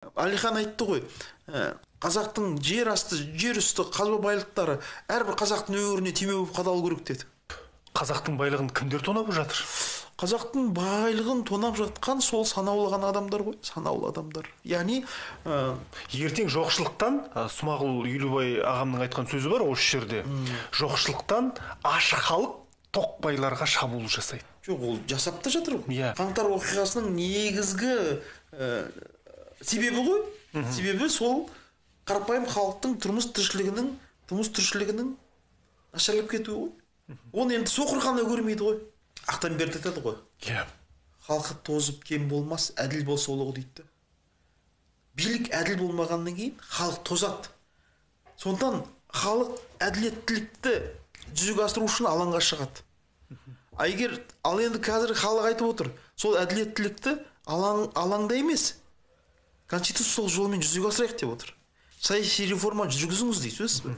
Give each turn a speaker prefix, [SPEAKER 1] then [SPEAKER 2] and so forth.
[SPEAKER 1] Әлихан айтты ғой, қазақтың жер асты, жер үсті қазба байлықтары әрбір қазақтың өңіріне түйме болып қадалу керек деді.
[SPEAKER 2] Қазақтың байлығын кімдер тонап жатыр?
[SPEAKER 1] Қазақтың байлығын тонап жатқан сол санаулы ғана адамдар ғой, санаулы адамдар. Яғни,
[SPEAKER 2] ертең жоқшылықтан, Смағұл Елубай ағамның айтқан сөзі бар осы жерде. Жоқшылықтан аш халық тоқ байларға шабуыл жасайды.
[SPEAKER 1] Жоқ, ол жасап та жатыр ғой.
[SPEAKER 2] Иә.
[SPEAKER 1] Қаңтар оқиғасының негізгі себебі ғой. Себебі сол қарапайым халықтың тұрмыс тіршілігінің нашарлап кетуі ғой. Оны енді соқыр ғана көрмейді ғой. Ақтамберді айтады ғой.
[SPEAKER 2] Иә.
[SPEAKER 1] Халқы тозып кем болмас, әділ болса ұлығы дейді. Билік әділ болмағаннан кейін халық тозады. Сондықтан халық әділеттілікті жүзеге асыру үшін алаңға шығады. А егер, ал енді қазір халық айтып отыр, сол әділеттілікті алаңда емес, конституциялық жолмен жүзеге асырайық деп отыр. Саяси реформа жүргізіңіз дейді, сөз бе?